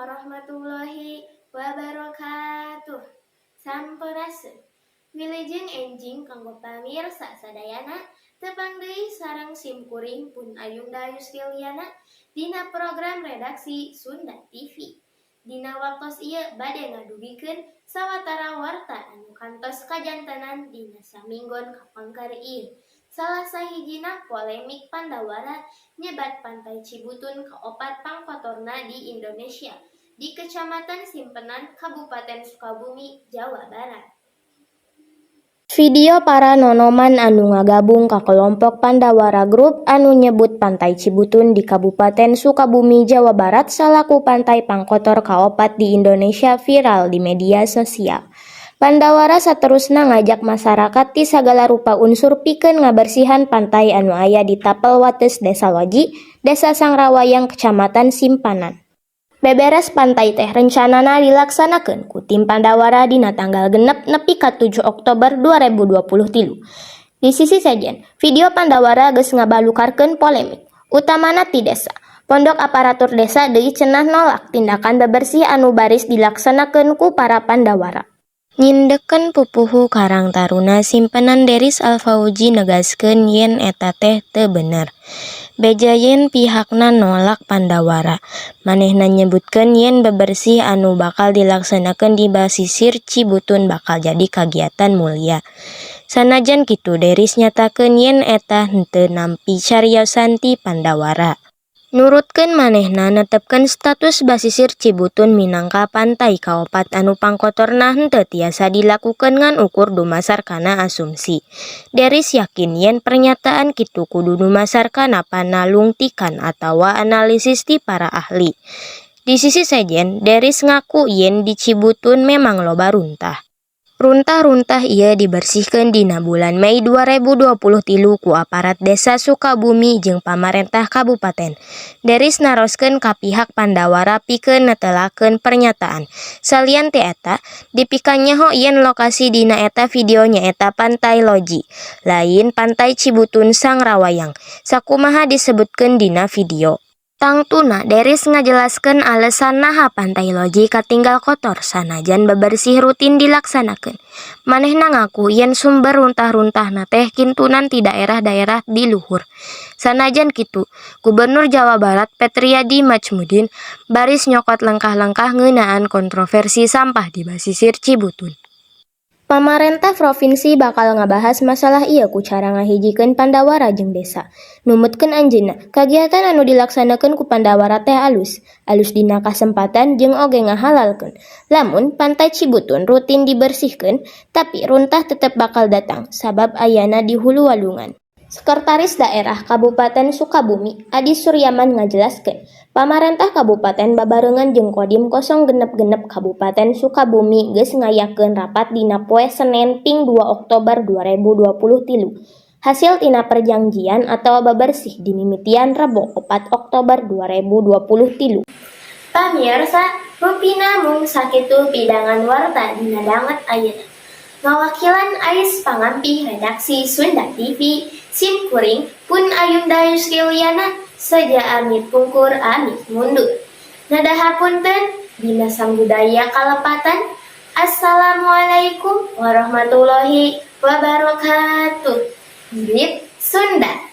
Warahmatullahi wabarakatuh. Sampurasun. Wilujeng enjing kanggo pamirsa sadayana, tepang deui sareng simkuring Pun Ayunda Yusriliana dina program Redaksi Sunda TV. Dina waktos ieu bade ngadugikeun sawatara warta anu kantos kajantenan dina saminggon kapengker ieu. Salah sahijina polemik Pandawara nyebat Pantai Cibutun kaopat pangkotorna di Indonesia di Kecamatan Simpenan, Kabupaten Sukabumi, Jawa Barat. Video para nonoman anu ngagabung ka kelompok Pandawara Group anu nyebut Pantai Cibutun di Kabupaten Sukabumi, Jawa Barat salaku pantai pangkotor kaopat di Indonesia viral di media sosial. Pandawara saterusna ngajak masyarakat ti sagala rupa unsur pikeun ngabersihan pantai anu aya di tapel wates Desa Loji, Desa Sangrawayang, Kecamatan Simpanan. Beberes pantai teh rencanana dilaksanakeun ku tim Pandawara dina tanggal 6 nepi ka 7 Oktober 2023. Di sisi sejen, video Pandawara geus ngabalukarkeun polemik, utamana ti desa. Pondok aparatur desa deui cenah nolak tindakan bebersih anu baris dilaksanakeun ku para Pandawara. Nyindekkeun pupuhu Karang Taruna Simpenan, Deris Alfauji, negaskeun yen eta teh teu bener. Beja yen pihakna nolak Pandawara. Manehna nyebutkeun yen bebersih anu bakal dilaksanakeun di basisir Cibutun bakal jadi kagiatan mulya. Sanajan kitu, Deris nyatakeun yen eta henteu nampi cariosan ti Pandawara. Nurutkeun manehna, netepkeun status basisir Cibutun minangka pantai kaopat anu pangkotorna henteu tiasa dilakukeun ngan ukur dumasar kana asumsi. Deris yakin yen pernyataan kitu kudu dumasar kana panalungtikan atawa analisis ti para ahli. Di sisi sejen, Deris ngaku yen di Cibutun memang loba runtah. Runtah-runtah ieu dibersihkeun dina bulan Mei 2023 ku aparat Desa Sukabumi jeung pamarentah kabupaten. Deris naroskeun ka pihak Pandawara pikeun netelakeun pernyataan. Salian ti eta, dipikanyaho yen lokasi dina eta video nyaeta Pantai Loji, lain Pantai Cibutun Sangrawayang, sakumaha disebutkeun dina video. Tangtuna Deris ngajelaskeun alesan naha Pantai Loji katinggal kotor sanajan bebersih rutin dilaksanakeun. Manehna ngaku yen sumber runtah-runtahna teh kintunan ti daerah-daerah di luhur. Sanajan kitu, Gubernur Jawa Barat Fetriadi Machmudin baris nyokot lengkah-lengkah ngeunaan kontroversi sampah di basisir Cibutun. Pamarentah provinsi bakal ngabahas masalah ieu ku cara ngahijikeun Pandawara jeung desa. Numutkeun anjeunna, kagiatan anu dilaksanakeun ku Pandawara teh alus, alus dina kasempatan jeung oge ngahalalkeun. Lamun Pantai Cibutun rutin dibersihkeun, tapi runtah tetep bakal datang sabab ayana di hulu walungan. Sekretaris Daerah Kabupaten Sukabumi, Adi Suryaman, ngajelaskeun, pamarentah kabupaten babarengan jeung Kodim 066 Kabupaten Sukabumi geus ngayakeun rapat dina poe Senen ping 2 Oktober 2023. Hasil tina perjanjian atawa bebersih dimimitian Rebo 4 Oktober 2023. Pamirsa, rupina mung sakitu pidangan warta dina danget ayeuna. Ngawakilan ais pangampih redaksi Sunda TV, sim kuring Pun Ayunda Yusriliana, seja amit pungkur amit mundur. Nada hapunten dina sambudaya kalepatan. Assalamualaikum warahmatullahi wabarakatuh. Bip Sunda.